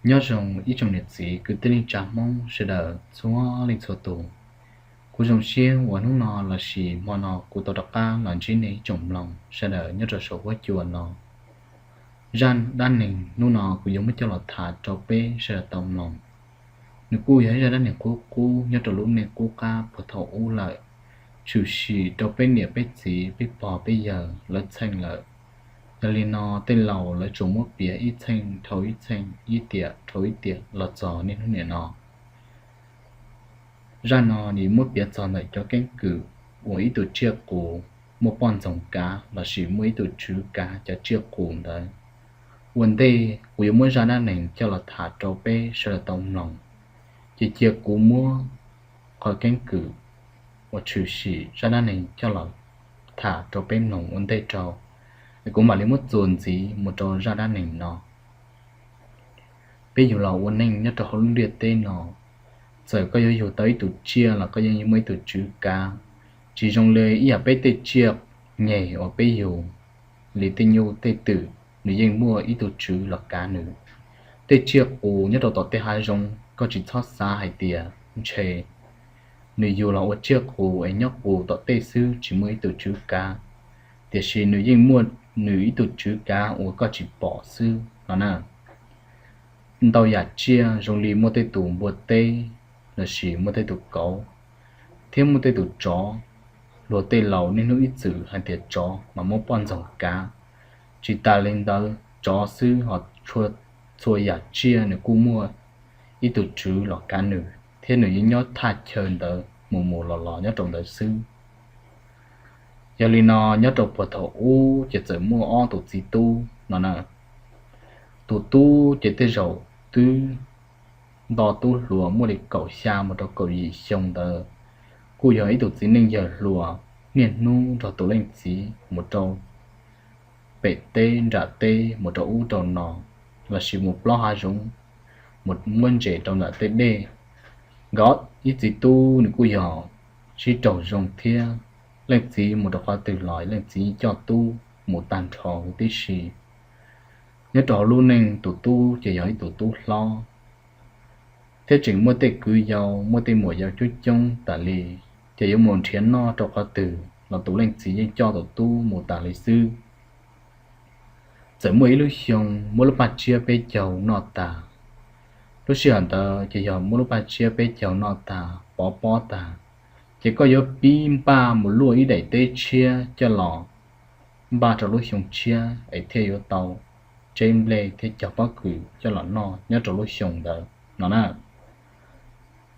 Nyob zoo ib tsoom niam txiv kwv tij neej tsa Hmoob sawv daws txhua leej txhua tus. Kuv zoo siab uas hnub no lossis hmo no kuv tau rov qab los ntsib nej ib tsoom mloog sawv daws nyob rau saum huab cua no. Zaj dab neeg hnub no kuv yuav muab coj los tham rau peb sawv daws tau mloog. Nws kuj yog ib zaj dab neeg qub qub nyob rau lub neej qub qab puag thaum ub lawm, tshwm sim rau peb niam peb txiv peb pog peb yawg lawv txheej lawm. Yog li no tej laus lawv tsuas muab piav ib txheej dhau ib txheej, ib tiam dhau ib tiam los txog niaj hnub niam no. Zaj no nws muab piav txog ntawm cov keeb kwm uas ib tug tsiaj qus muaj poj ntxoog kav lossis muaj ib tug tswv kav cov tsiaj qus ntawd. Ua ntej kuv yuav muab zaj dab neeg coj los tham rau peb sawv daws tau mloog, ces cia kuv muab qhov keeb kwm uas tshwm sim zaj dab neeg coj los tham rau peb mloog ua ntej rau, es kuv mam li muab txuas ntxiv mus rau zaj dab neeg no. Peb yug los ua neej nyob rau hauv lub ntiaj teb no, txawm koj yuav yug tau ib tug tsiaj los koj yeej muaj ib tug tswv kav. Tsis zoo li ib yam peb tej tsiaj nyeg uas peb yug li tej nyuj tej twm, nws yeej muaj ib tug tswv los kav nws. Tej tsiaj qus nyob rau tom tej hav zoov koj tsis txhob xav hais tias ntshe nws yug los ua tsiaj qus es nyob qus tom tej xwb tsis muaj ib tug tswv kav, tiam sis nws yeej muaj nws ib tug tswv kav uas koj tsis pom xwb no na. Ntau yam tsiaj zoo li muaj tej tus npua teb lossis muaj tej tus kauv, thiab muaj tej tus tsov. Luag tej laus niaj hnub ib txwm hais tias tsov mas muaj poj ntxoog kav. Tsis tas li ntawd tsov xwb ho txhua yam tsiaj nws kuj muaj ib tug tswv los kav nws thiab nws yeej nyob thaj chaw ntawd mus mus los los nyob rau ntawd xwb. Yog li no nyob rau puag thaum ub ces txawm muaj ob tus txiv tub no na. Tus tub ces tej zaum twb nto tub hluas muaj li kaum xya mus rau kaum yim xyoo ntawd, kuj yog ib tus txiv neej yawg hluas niaj hnub nrog tus leej txiv mus rau pem teb nram teb, mus rau ub rau no, lossis mus plob hav zoov, mus muab ntses rau nram tej dej. Nkawd ib txiv tub nws kuj yog sib raug zoo thiab, leej txiv mus rau qhov twg los leej txiv coj tub mus tag nrho huv tib si. Nyob rau hauv lub neej tus tub ces yog ib tus tub hlob thiab tseem muaj tej kwv yau muaj tej muam yau coob coob tas li, ces yuav mus nrhiav noj rau qhov twg los tus leej txiv yeej coj tus tub mus tas li xwb. Txawm muaj ib lub xyoo muab lub paj tsiab peb caug noj tas. Lub sij hawm ntawd ces yog muab lub paj tsiab peb caug noj tas pov pob tas, ces koj yuav pib npaj mus luaj ib daim teb tshiab coj los npaj rau lub xyoo tshiab es thiaj yuav tau tseb nplej thiab cog pob kws coj los noj nyob rau lub xyoo ntawd no na.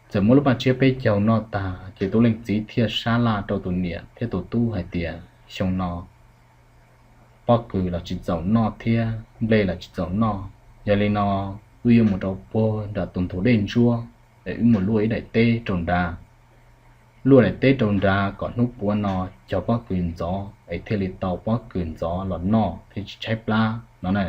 Txawm muab lub paj tsiab peb caug noj tas ces tus leej txiv thiaj sab laj rau tus niam thiab tus tub hais tias xyoo no pob kws los tsis txaus noj thiab nplej los tsis txaus noj. Yog li no wb yuav mus rau puag nram tus ntug dej ntsuab es wb mus luaj ib daim teb rau nrad. Luaj daim teb rau nrad kom hnub puav no cog pob kws ntxov es thiaj li tau pob kws ntxov los noj thiaj tsis tshaib plab no na.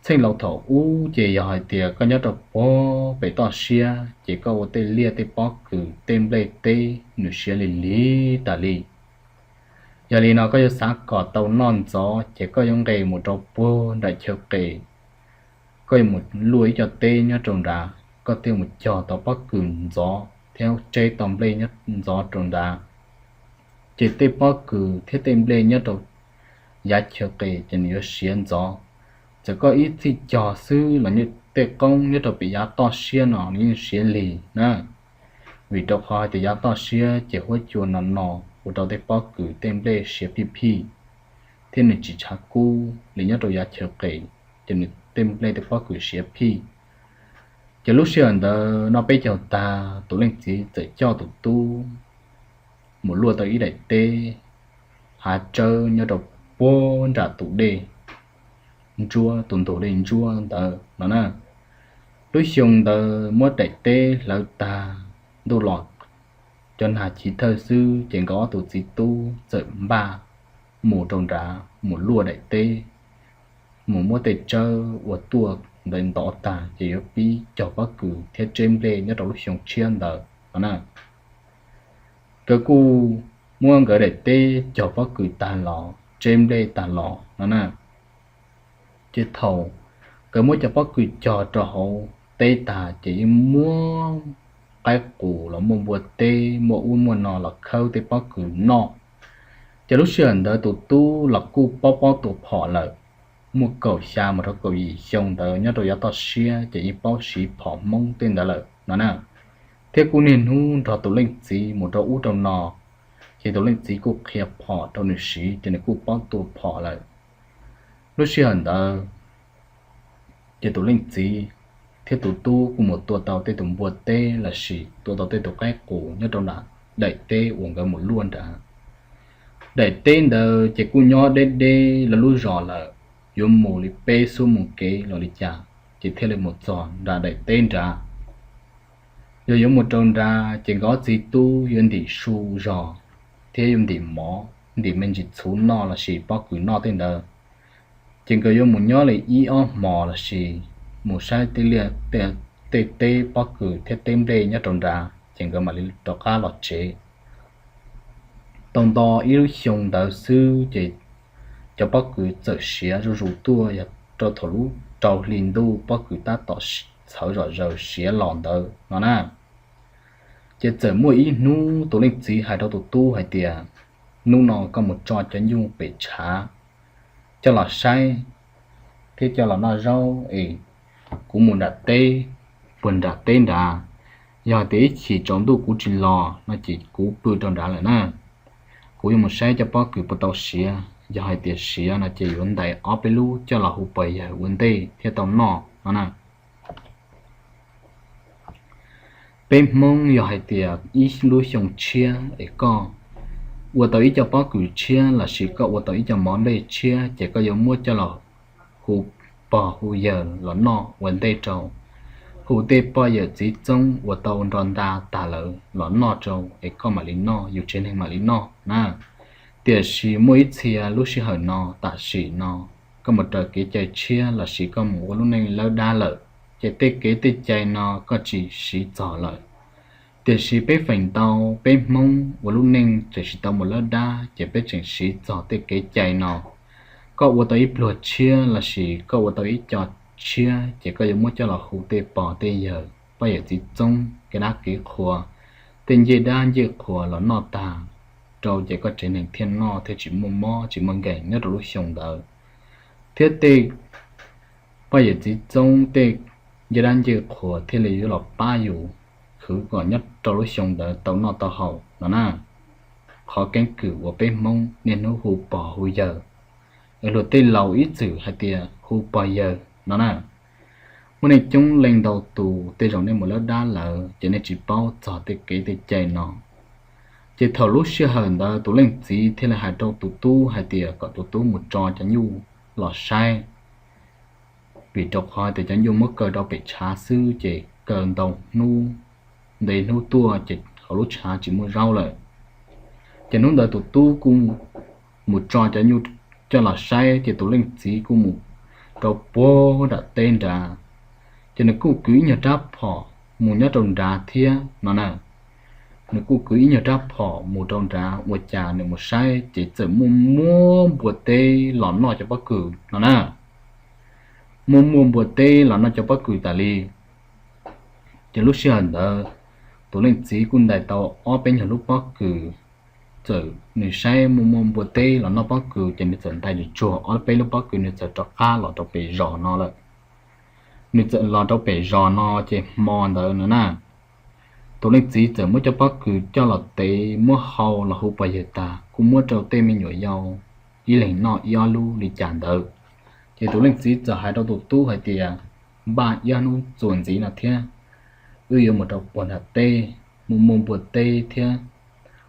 Txheej laus thaum ub ces yog hais tias koj nyob rau puag pem toj siab ces koj ua tej liaj tej pob kws tej nplej teb nws siav lig lig tas li. Yog li no koj yuav xav kom tau noj ntxov ces koj yuav nqes mus rau puag nram chaw qes, koj yuav mus luaj ib co teb nyob rau nrad, koj thiaj mus cog tau pob kws ntxov thiab tseb tau nplej ntxov rau nrad. Ces tej pob kws thiab tej nplej nyob rau yav chaw qes ces nws yuav siav ntxov. Txawm koj ib txhij cog xwb los tej qoob nyob rau pem yav toj siab no nws yeej siav lig na, vim rau qhov hais tias yav toj siab ces huab cua no no ua rau tej pob kws tej nplej siav phij phij, thiab nws tsis tshav kub li nyob rau yav chaw qes, ces nws tej nplej tej pob kws siav phij. Ces lub sij hawm ntawd noj peb caug tag tus leej txiv txawm coj tus tub mus luaj tau ib daim teb hav tsawb nyob rau puag nram tus dej ntsuab, tus ntug dej ntsuab ntawd no na. Lub xyoo ntawd muab daim teb hlawv tag, ntuj los cov nag chiv thawj xwb ces nkawd ob tus txiv tub txawm npaj mus rau nrad mus luaj daim teb, mus muab tej tsawb uas tuaj ntawd ntov tag ces yuav pib cog pob kws thiab tseb nplej nyob rau lub xyoo tshiab ntawd no na. Nkawd kuj muab nkawd daim teb cog pob kws tag los tseb nplej tag los no na. Ces thaum Nkawd muab cov pob kws cog rau hauv teb tag ces yeej muab qaib qus los muaj npua teb muaj ub muaj no los khawb tej pob kws noj. Ces lub sij hawm ntawd tus tub los kuj paub paub tua phom lawm, muaj kaum xya mus rau kaum yim xyoo ntawd nyob rau yav toj siab ces yeej paub siv phom Hmoob tej ntawd lawm no na, thiab kuj niaj hnub nrog tus leej txiv mus rau ub rau no, ces tus leej txiv kuj qhia phom rau nws siv ces nws kuj paub tua phom lawm. Lub sij hawm ntawd ces tus leej txiv thiab tus tub kuj mus tua tau tej tus npua teb lossis tua tau tej tus qaib qus nyob rau nram daim teb uas nkawd mus luaj nrad. Daim teb ntawd ces kuj nyob deb deb lawv lub zos lawm, yuav mus li peb xuab moos kev los li cas ces thiaj li mus txog nram daim teb nrad. Yog yuav mus rau nrad ces nkawd ob txiv tub yuav ntim su zog thiab yuav ntim mov, ntim me ntsis txhuv noj lossis pob kws noj tej ntawd. Ces nkawd yuav mus nyob li ib ob hmos lossis mus saib tej liaj tej teb pob kws thiab teb nplej nyob rau nrad ces nkawd mam li rov qab los tsev. Tau nto ib lub xyoo ntawd xwb ces cov pob kws txawm siav zuj zus tuaj, yog rau thaum lub rau hli ntuj pob kws tab tom txhawv zom zaws siav los ntawd no na. Ces txawm muaj ib hnub tus leej txiv hais rau tus tub hais tias, hnub no koj mus tso cov nyuj pem tshav coj los saib thiab coj los noj zaub es kuv mus nram teb, puag nram teb nrad. Yog hais tias ib chim tsaus ntuj kuv tsis los no ces kuv pw rau nrad lawm na. Kuv yuav mus saib cov pob kws puas tau siav, yog hais tias siav no ces yuav ntais ob peb lub coj los hu pog yawg ua ntej thiaj tau noj no na. Peb Hmoob yog hais tias ib lub xyoo tshiab es koj ua tau ib co pob kws tshiab lossis koj ua tau ib co mov nplej tshiab ces koj yuav muab coj los hu pog hu yawg los noj ua ntej rau. Hu tej poj yawm txiv txoob uas tau nro nta tag lawm los noj rau es koj mam li noj, yus tsev neeg mam li noj na. Tiam sis muaj ib txhia lub sij hawm no tam sim no koj mus raws kev cai tshiab lossis koj mus ua lub neej lawb dab lawm, ces tej kev tej cai no koj tsis siv txog lawm. Tiam sis peb feem ntau peb Hmoob ua lub neej tseem tsis tau mus lawb dab ces peb tseem siv txog tej kev cai no. Koj ua tau ib pluag tshiab lossis koj ua tau ib co tshiab ces koj yuav muab coj los hu tej pog tej yawg, poj yawm txiv txoob, kev dab kev qhua, tej ncej dab ncej qhua los noj tag rau ces koj tsev neeg thiaj noj thiaj tsis muaj mob tsis muaj nkeeg nyob rau lub xyoo ntawd. Thiab tej poj yawm txiv txoob, tej ncej dab ncej qhua thiaj li yuav los pab yus khwv kom nyob rau lub xyoo ntawd tau noj tau haus no na. Qhov keeb kwm uas peb Hmoob niaj hnub hu pog hu yawg, es luag tej laus ib txwm hais tias hu pog yawg no na. Muaj neeg coob leej ntau tus tej zaum nej mus lawb dab lawm ces nej tsis paub txog tej kev tej cai no. Ces thaum lub sij hawm ntawd tus leej txiv thiaj li hais rau tus tub hais tias kom tus tub mus tso cov nyuj los saib, vim rau qhov tias cov nyuj muab kaw rau pem tshav xwb ces kaw ntau hnub, ntev hnub tuaj ces hauv lub tshav tsis muaj zaub lawm. Ces hnub ntawd tus tub kuj mus tso cov nyuj coj los saib ces tus leej txiv kuj mus rau puag nram teb nrad. Ces nws kuj kwv ib nyuag rab phom mus nyob rau nrad thiab no na. Nws kuj kwv ib nyuag rab phom mus rau nrad ua cas nws mus saib ces txawm muaj muaj npua teb los noj cov pob kws no na. Muaj muaj npua teb los noj cov pob kws tas li. Ces lub sij hawm ntawd tus leej txiv kuj ntais tau ob peb nyuag lub pob kws. Txawm nws saib muaj muaj npua teb los noj pob kws ces nws txawm ntais tsuag tsuag ob peb lub pob kws nws txawm rov qab los rau pem zos no lawm. Nws txawm los rau pem zos no ces hmo ntawd no na, tus leej txiv txawm muab cov pob kws coj los tev muab hau los hu pog yawg tag kuj muab rau tej me nyuam yaus ib leeg noj ib ob lub li cas ntawd. Ces tus leej txiv txawm hais rau tus tub hais tias, npaj ib ob hnub txuas ntxiv no thiab, wb yuav mus rau puag nram teb, muaj muaj npua teb thiab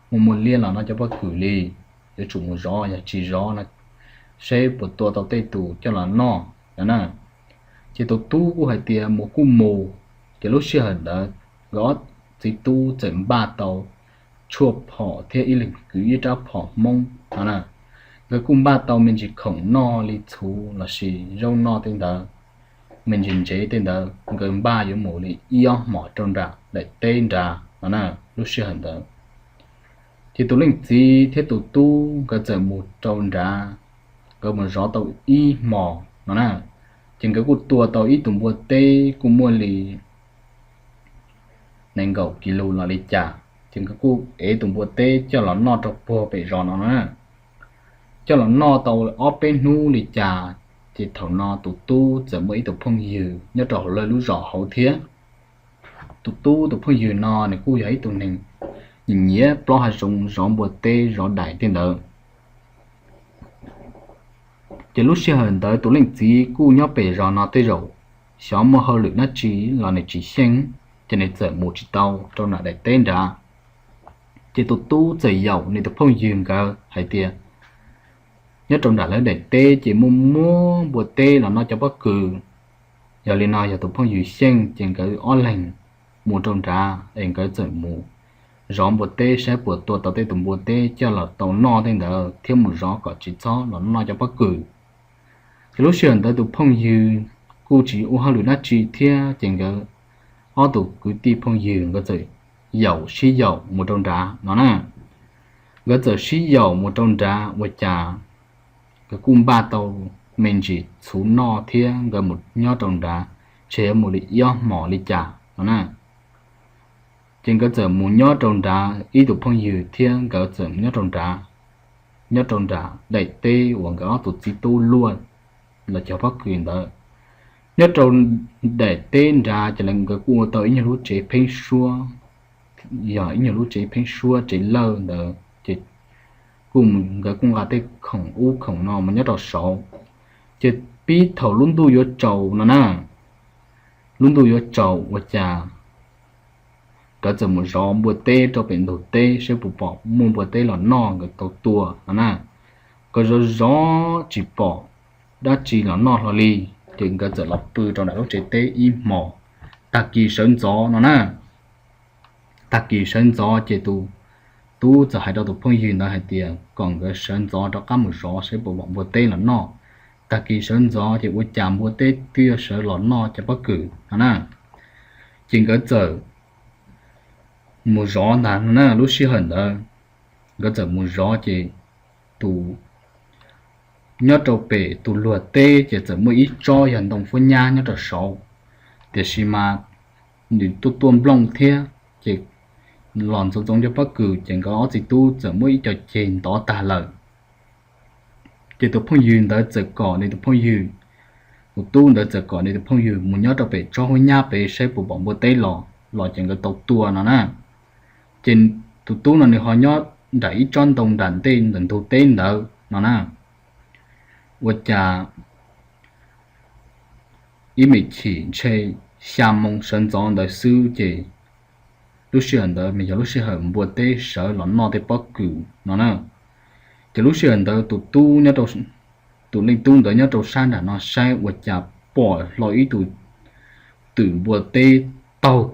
muaj muaj liab los noj cov pob kws li. Yuav tsum mus zov, yog tsis zov no seb puas tua tau tej tus coj los noj no na. Ces tus tub kuj hais tias mus kuj mus. Ces lub sij hawm ntawd nkawd ob txiv tub txawm npaj tau tshuaj phom thiab ib leeg kwv ib rab phom Hmoob no na. Nkawd kuj npaj tau me ntsis khoom noj li txhuv lossis zaub noj tej ntawd, me ntsis ntsev tej ntawd, nkawd npaj yuav mus li ib ob hmos rau nram daim teb nrad no na. Lub sij hawm ntawd ces tus leej txiv thiab tus tub nkawd txawm mus rau nrad, nkawd mus zov tau ib hmos no na. Ces nkawd kuj tua tau ib tug npua teb kuj muaj li nees nkaum kis lus los li cas, ces nkawd kuj ev tus npua teb coj los noj rau puag pem zos no na. Coj los noj tau ob peb hnub li cas, ces thaum no tus tub txawm muaj ib tug phooj ywg nyob rau hauv lawv lub zos hauv thiab. Tus tub tus phooj ywg no nws kuj yog ib tug neeg nyiam nyiam plob hav zoov, zov npua teb zov dais tej ntawd. Ces lub sij hawm ntawd tus leej txiv kuj nyob pem zos no tej zaum xyov muaj hauj lwm dab tsi los nws tsis xyeej, ces nws txawm mus tsis tau rau nram daim teb nrad. Ces tus tub txawm yaum nws tus phooj ywg nkawd hais tias nyob rau nram lawv daim teb ces muaj muab npua teb los noj cov pob kws. Yog li no yog tus phooj ywg xyeej ces nkawd ob leeg mus rau nrad es nkawd txawm mus zov npua teb saib puas tua tau tej tus npua teb coj los tau noj tej ntawd thiab mus zov kom tsis txhob los noj cov pob kws. Ces lub sij hawm ntawd tus phooj ywg kuj tsis ua hauj lwm dab tsi thiab ces nkawd ob tus kwv tij phooj ywg nkawd txawm yaum sib yaum mus rau nrad no na. Nkawd txawm sib yaum mus rau nrad ua cas nkawd kuj npaj tau me ntsis txhuv noj thiab nkawd mus nyob rau nrad, ntshe yuav mus li ib ob hmos li cas no na. Ces nkawd txawm mus nyob rau nrad, ib tus phooj ywg thiab nkawd txawm nyob rau nrad, nyob rau nram daim teb uas nkawd ob tus txiv tub luaj los cov pob kws ntawd. Nyob rau daim teb nrad ces nkawd kuj ua tau ib nyuag lub tsev pheeb suab, yog ib nyuag lub tsev pheeb suab tsev lawj ntawd ces kuj nkawd kuj nqa tej khoom ub khoom no mus nyob rau saud. Ces pib thaum lub ntuj yuav tsaus no na, lub ntuj yuav tsaus ua cas nkawd txawm mus zov npua teb rau pem ntug teb saib puas pom muaj npua teb los noj nkawd tau tua no na. Nkawd zov zov tsis pom dab tsi los noj hlo li, ces nkawd txawm los pw rau nram lub tsev teb ib hmos. Tag kis sawv ntxov no na, tag kis sawv ntxov ces tus tub txawm hais rau tus phooj ywg ntawd hais tias kom nkawd sawv ntxov rov qab mus zov saib puas pom npua teb los noj. Tag kis sawv ntxov ces ua cas npua teb twb yuav sawv los noj cov pob kws no na. Ces nkawd txawm mus zov ntag no na. Lub sij hawm ntawd nkawd txawm mus zov ces tus nyob rau pem tus luag teb ces txawm muaj ib tsob yog ntoo fuab nyab nyob rau saud, tiam sis mas nws tuaj tuaj nplooj thiab ces los ntxoov ntxoov cov pob kws ces nkawd ob txiv tub txawm muab ib co ceg ntov tag lawm. Ces tus phooj ywg ntawd txawm kom nws tus phooj ywg, tus tub ntawd txawm kom nws tus phooj ywg mus nyob rau pem tsob huab nyab pem saib puas pom npua teb los, los ces nkawd tau tua no na. Ces tus tub no nws ho nyob nram ib tsob ntoo nram ntej ntawm ntug teb ntawd no na. Ua cas ib me chim ntshe xya moo sawv ntxov ntawd xwb ces lub sij hawm ntawd mas yog lub sij hawm npua teb sawv los noj tej pob kws no na. Ces lub sij hawm ntawd tus tub, tus leej tub ntawd nyob rau sab nram no saib ua cas pom hlo ib tug twm npua teb taug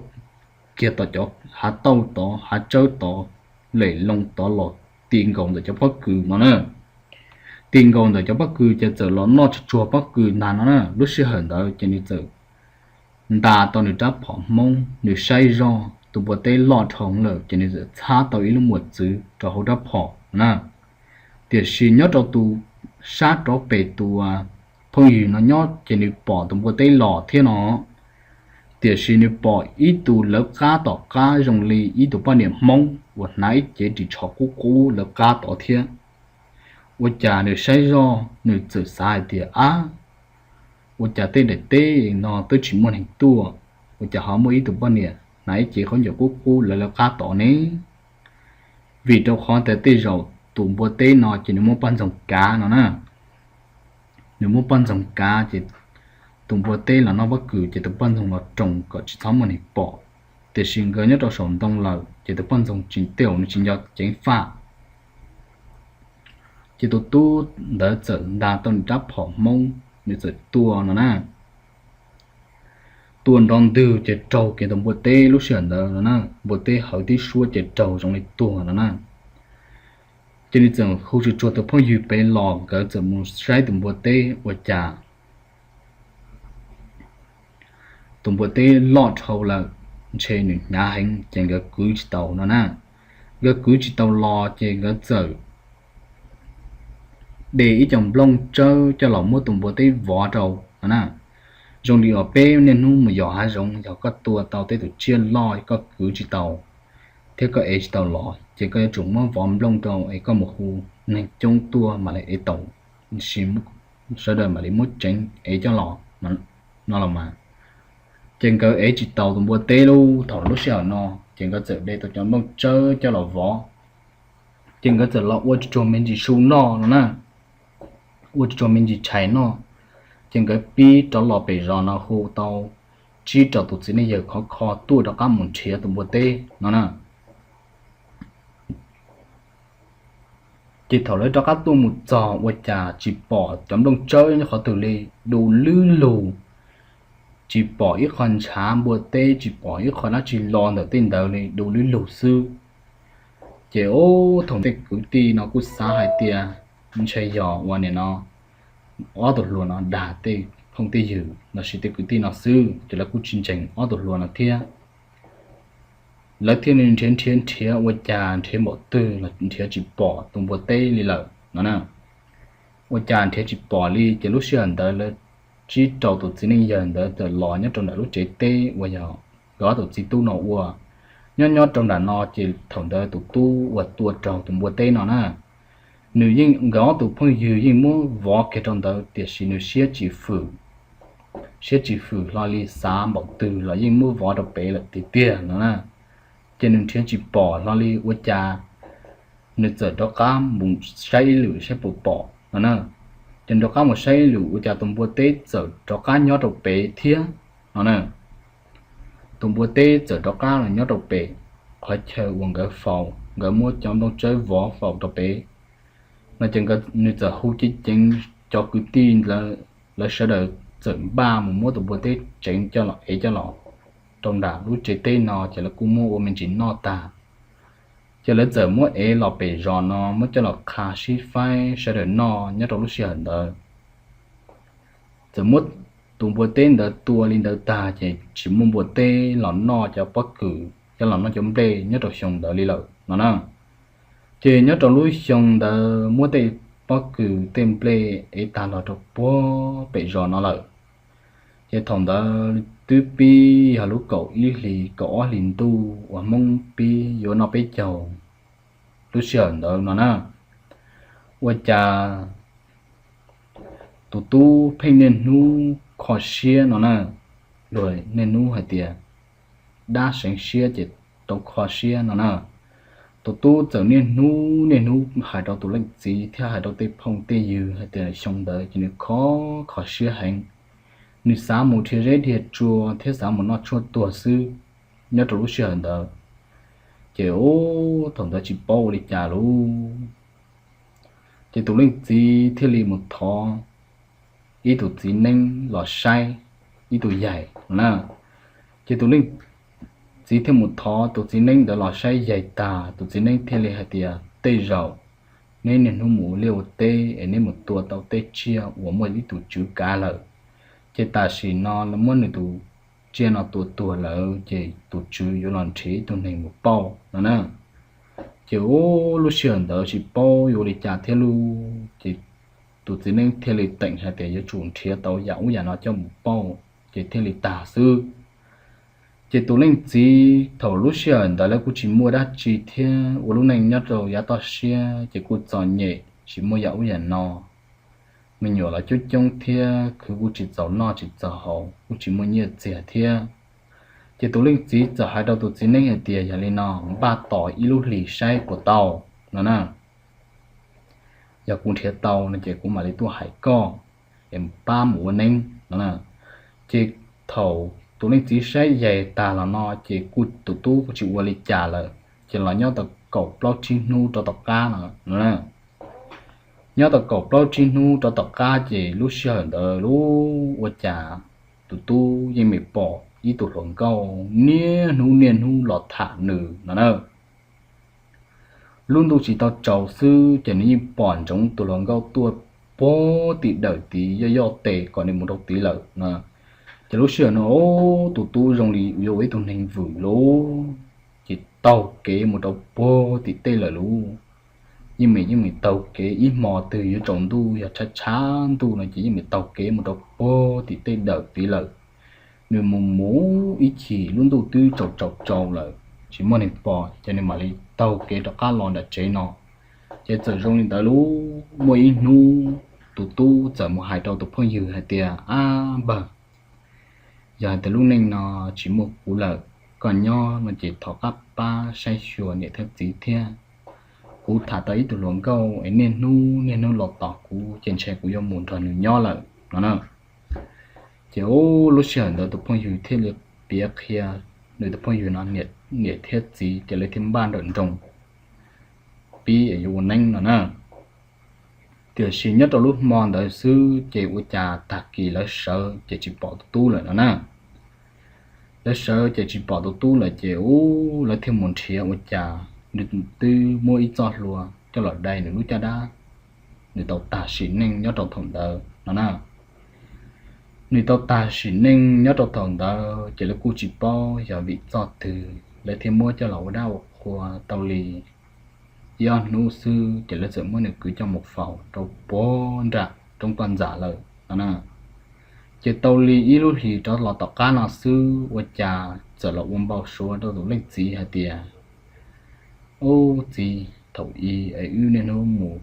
kiag tom cov hav tauj tod hav tsawb tod, lem loo tod los ti nkaus ntawm cov pob kws no na. Ti nkaus ntawm cov pob kws ces txawm los noj tsuag tsuag pob kws ntag no na. Lub sij hawm ntawd ces nws txawm nta tau nws rab phom hmoob, nws saib zoj tus npua teb loj dhau lawm ces nws txawm txhab tau ib lub muas txwv rau hauv rab phom na. Tiam sis nyob rau tus sab rov pem tus phooj ywg no nyob ces nws pom tus npua teb los thiab no, tiam sis nws pom ib tug lawv qab tom qab zoo li ib tug poj niam hmoob uas hnav ib cev ris tsho qub qub lawv qab tod thiab. Ua cas nws saib zoj nws txawm xav hais tias, ab, ua cas tej daim teb no twb tsis muaj neeg tuaj, ua cas ho muaj ib tug poj niam hnav ib cev khaub ncaws qub qub lawv lawv qab tod ne? Vim rau qhov tias tej zaum tus npua teb no ces nws muab poj ntxoog kav no na. Nws muab poj ntxoog kav ces tus npua teb los noj pob kws ces tus poj ntxoog los roos kom tsis txhob muaj neeg pom. Tiam sis nkawd nyob rau saum ntoo lawm ces tus poj ntxoog tsis, tej zaum nws tsis nco ceev faj. Ces tus tub ntawd txawm nta tau nws rab phom hmoob, nws txawm tua no na. Tua nrov ntwg ces raug kiag tus npua teb lub sij hawm ntawd no na, npua teb hawv tib suab ces raug zoo li tuag no na. Ces nws txawm hu tsuag tsuag tus phooj ywg pem los, nkawd txawm mus saib tus npua teb ua cas tus npua teb loj dhau lawm, ntshe nws hnyav heev ces nkawd kwv tsis tau no na. Nkawd kwv tsis tau los ces nkawd txawm de ib co nplooj tsawb coj los muab tus npua teb vov rau no na. Zoo li uas peb niaj hnub mus yos hav zoov, yog koj tua tau tej tus tsiaj loj koj kwv tsis tau thiab koj ev tsis tau los ces koj yuav tsum muab vov nplooj rau es koj mus hu neeg coob tuaj mam li ev tau, sawv daws mam li muab tsev ev coj los no los mas. Ces nkawd ev tsis tau tus npua teb lub thaum lub sij hawm no, ces nkawd txawm de tau cov nplooj tsawb coj los vov. Ces nkawd txawm los ua tsuag me ntsis su noj no na, ua tsuag me ntsis tshais noj. Ces nkawd pib rov los pem zos no hu tau tsib rau tus txiv neej yawg khov kho tuaj rov qab mus nrhiav tus npua teb no na. Ces thaum lawv rov qab tuaj mus txog ua cas tsis pom cov nplooj tsawb nyob qhov twg li, du lwb lug, tsis pom ib qho ntshav npua teb, tsis pom ib qho dab tsi los ntawm tej ntawd li, du lwb lug xwb. Ces ub thaum tej kwv tij no kuj xav hais tias ntshe yog ua nim no ob tug hluas no dag tej phooj tej ywg los sis tej kwv tij no xwb, ces lawv kuj tsis ntseeg ob tug hluas no thiab. Lawv thiaj li nrhiav nrhiav nrhiav ua cas nrhiav npaum twg los nrhiav tsis pom tus npua teb li lawm no na. Ua cas nrhiav tsis pom li, ces lub sij hawm ntawd lawv tsib rau tus txiv neej yawg ntawd txawm los nyob rau ntawm lub tsev teb uas yog nkawd ob tus txiv tub no ua. Nyob nyob rau nram no ces thaum ntawd tus tub uas tua raug tus npua teb no na, nws yeej, nkawd ob tus phooj ywg yeej muab vov kiag rau ntawd tiam sis nws siab tsis fwm, siab tsis fwm hlo li, xav npaum twg los yeej muab vov rau pem lawm tiag tiag no na. Ces nws nrhiav tsis pom hlo li ua cas nws txawm rov qab mus saib ib lwm saib puas pom no na. Ces rov qab mus saib ib lwm ua cas tus npua teb txawm rov qab nyob rau pem thiab no na. Tus npua teb txawm rov qab los nyob rau pem qhov chaw uas nkawd faus, nkawd muab cov nplooj tsawb vov faus rau pem no. Ces nws txawm hu ceev ceev cov kwv tij, lawv sawv daws txawm npaj mus muab tus npua teb tsev coj los ev coj los rau nram lub tsev teb no, ces lawv kuj muab ua me ntsis noj tag. Ces lawv txawm muab ev los pem zos no muab coj los qha sib faib sawv daws noj nyob rau lub sij hawm ntawd. Txawm muab tus npua teb ntawd tua li ntawd tag ces tsis muaj npua teb los noj cov pob kws, coj los noj cov nplej nyob rau xyoo ntawd li lawm no na. Ces nyob rau lub xyoo ntawd muab tej pob kws tej nplej ev tag los rau puag pem zos no lawm. Ces thaum ntawd twb pib yog lub kaum ib hlis kaum ob hlis ntuj uas Hmoob pib yuav noj peb caug lub sij hawm ntawd no na. Ua cas tus tub pheej niaj hnub kho siab no na, luag niaj hnub hais tias dab seev siab ces tau kho siab no na. Tus tub txawm niaj hnub niaj hnub hais rau tus leej txiv thiab hais rau tej phooj tej ywg hais tias xyoo ntawd ces nws kho, kho siab heev. Nws xav mus dhia zeb dhia tsua thiab xav mus noj tshuaj tuag xwb nyob rau lub sij hawm ntawd. Ces ub thaum ntawd tsis paub ua li cas lauj, ces tus leej txiv thiaj li mus thov ib tus txiv neeb los saib, ib tug yaig na. Ces tus leej txiv thiaj mus thov tus txiv neeb ntawd los saib yaig tag, tus txiv neeb thiaj li hais tias tej zaum neb niaj hnub mus ua liaj ua teb es neb mus tua tau tej tsiaj uas muaj ib tus tswv kav lawm, ces tam sim no muab nws tus tsiaj no tua tuag lawm ces tus tswv yuav los nrhiav ib tug neeg mus pauj no na. Ces ub lub sij hawm ntawd tsis paub yuav ua li cas thiab lauj, ces tus txiv neeb thiaj li teem hais tias yuav tsum nrhiav tau yam ub yam no coj mus pauj ces thiaj li tag xwb. Ces tus leej txiv thaum lub sij hawm ntawd lawv kuj tsis muaj dab tsi thiab ua lub neej nyob rau yav toj siab ces kuj txom nyem tsis muaj yam ub yam no. Me nyuam los coob coob thiab khwv kuj tsis txaus noj tsis txaus haus, kuj tsis muaj nyiaj txiag thiab. Ces tus leej txiv txawm hais rau tus txiv neeb hais tias yog li no npaj tos ib lub hlis saib puas tau no na. Yog kuv nrhiav tau no ces kuv mam li tuaj hais koj es pab mus ua neeb no. Ces thaum tus leej txiv saib yaig tag los no ces kuj tus tub kuj tsis ua li cas lawm, ces los nyob tau kaum plaub tsib hnub rov tom qab no. Nyob tau kaum plaub tsib hnub rov tom qab ces lub sij hawm ntawd lub ua cas tus tub yeej me pom ib tug hluas nkauj niaj hnub niaj hnub los tham nws no na. Lub ntuj tsis tau tsaus xwb ces nws yeej pom ntsoov tus hluas nkauj tuaj puag tim dawm tid yoj yoj tes kom nws mus rau tid lawm. Ces lub sij hawm no tus tub zoo li yuav ua ib tug neeg vwm lauj, ces taug kev mus rau puag tim tej lawm lauj. yeej meem yeej meem taug kev ib hmo twg yuav tsaus ntuj, yog tshav tshav ntuj no ces yeej meem taug kev mus rau puag tim tej dawm tid lawm. Nws mus mus ib chim lub ntuj twb tsaus tsaus tsaus lawm tsis muaj neeg pom ces nws mam li taug kev rov qab los nram tsev no. Ces txawm zoo li ntawd lub muaj ib hnub tus tub txawm mus hais rau tus phooj ywg hais tias, Ab npawg, yog hais tias lub neej no tsis muaj kuv lawm, koj nyob no ces thov qab pab saib xyuas niam thiab txiv thiab. Kuv tham tau ib tug hluas nkauj es niaj hnub niaj hnub los tos kuv ces ntshe kuv yuav mus nrog nws nyob lawm no na. Ces lub sij hawm ntawd tus phooj ywg thiaj li piav qhia nws tus phooj ywg no niam thiab txiv ces lawv thiaj npaj nrawm nroos pib yuav ua neeb no na. Tiam sis nyob rau lub hmo ntawd xwb ces ua cas tag kis lawv sawv ces tsis pom tus tub lawm no na. Lawv sawv ces tsis pom tus tub lawm ces ub lawv thiaj mus nrhiav ua cas nws twb muab ib txoj hlua coj los dai nws lub caj dab, nws tau tag sim neej nyob rau thaum ntawd no na. Nws tau tag sim neej nyob rau thaum ntawd ces lawv kuj tsis paub yog vim txoj twg lawv thiaj muab coj los ua dab ua qhua. Tau li ib ob hnub xwb ces lawv txawm muab nws kwv coj mus faus rau puag nram roob poj ntxas lawm no na. Ces tau li ib lub hlis rov los tom qab no xwb ua cas txawm los ua npau suav rau tus leej txiv hais tias, Ub txiv, thaum i es wb niaj hnub mus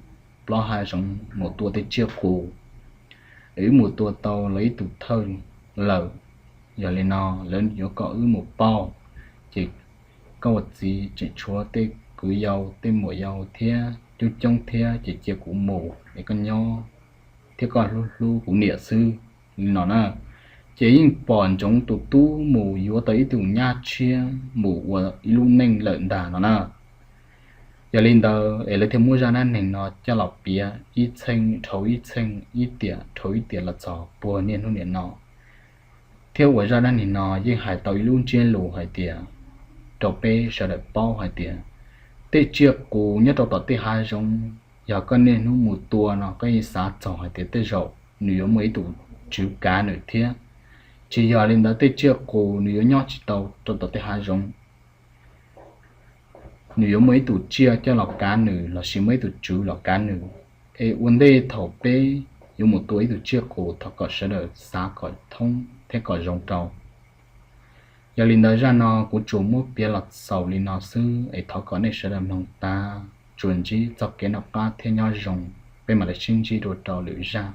plob hav zoov mus tua tej tsiaj qus, es wb mus tua tau lawv ib tug thawj lawm. Yog li no lawv yuav kom wb mus pauj, ces koj ua txiv tseem tshuav tej kwv yau tej muam yau thiab coob coob thiab ces cia kuv mus es koj nyob thiab koj hlub hlub kuv niam xwb li no na. Ces yeej pom ntsoov tus tub mus yuav tau ib tug nyab tshiab mus ua ib lub neej lawm ntag no na. Yog li ntawd es lawv thiaj muab zaj dab neeg no coj los piav ib txheej dhau ib txheej, ib tiam dhau ib tiam los txog puag niaj hnub niam no, thiab uas zaj dab neeg no yeej hais tau ib lub ntsiab lus hais tias, rau peb sawv daws paub hais tias tej tsiaj qus nyob rau tom tej hav zoov, yog koj niaj hnub mus tua no koj yeej xav txog hais tias tej zaum nws yuav muaj ib tus tswv kav nws thiab. Tsis yog li ntawd tej tsiaj qus nws yuav nyob tsis tau rau tom tej hav zoov, nws yuav muaj ib tus tsiaj coj los kav nws lossis muaj ib tus tswv los kav nws. Es ua ntej thaum peb yuav mus tua ib tus tsiaj qus thov kom sawv daws xav kom thoob thiab kom zoo rau. Yog li ntawd zaj no kuv tsuas muab piav los xaus li no xwb es thov kom nej sawv daws mloog tas, tsuas ntsib txoj kev noj qab thiab nyob zoo, peb mam li sib ntsib dua rau lwm zaj.